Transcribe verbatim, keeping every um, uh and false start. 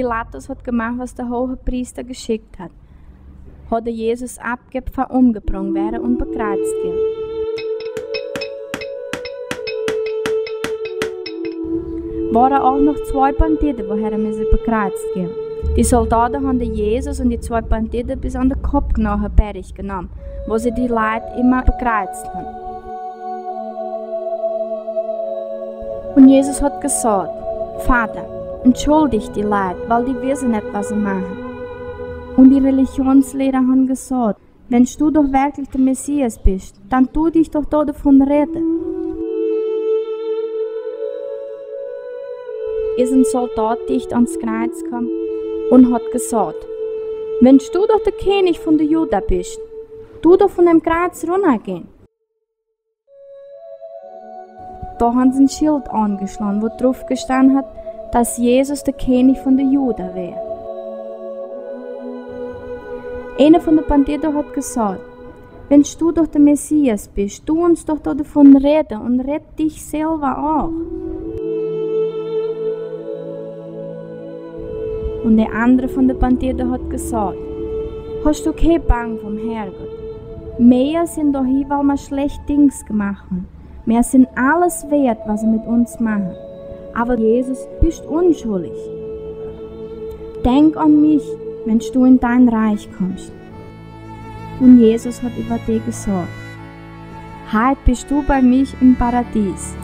Pilatus hat gemacht, was der hohe Priester geschickt hat. Hat er Jesus abgegeben, umgebracht werden und bekreuzigt werden. Waren auch noch zwei Banditen, wo er müsse bekreuzigt werden. Die Soldaten haben den Jesus und die zwei Banditen bis an den Kopfknochenberg genommen, wo sie die Leute immer bekreuzigt haben. Und Jesus hat gesagt: Vater, entschuldigt die Leute, weil die wissen nicht, was sie machen. Und die Religionslehrer haben gesagt: Wenn du doch wirklich der Messias bist, dann tu dich doch da davon reden. Ist ein Soldat dicht ans Kreuz gekommen und hat gesagt: Wenn du doch der König von den Juden bist, tu doch von dem Kreuz runtergehen. Da haben sie ein Schild angeschlagen, wo drauf gestanden hat, dass Jesus der König von den Juden wäre. Einer von den Banditen hat gesagt: Wenn du doch der Messias bist, tu uns doch da davon reden und rett dich selber auch. Und der andere von den Banditen hat gesagt: Hast du keine Bang vom Herrgott? Wir sind doch hier, weil wir schlecht Dings gemacht haben. Wir sind alles wert, was sie mit uns machen. Aber Jesus, bist unschuldig. Denk an mich, wenn du in dein Reich kommst. Und Jesus hat über die gesagt: Heute bist du bei mich im Paradies.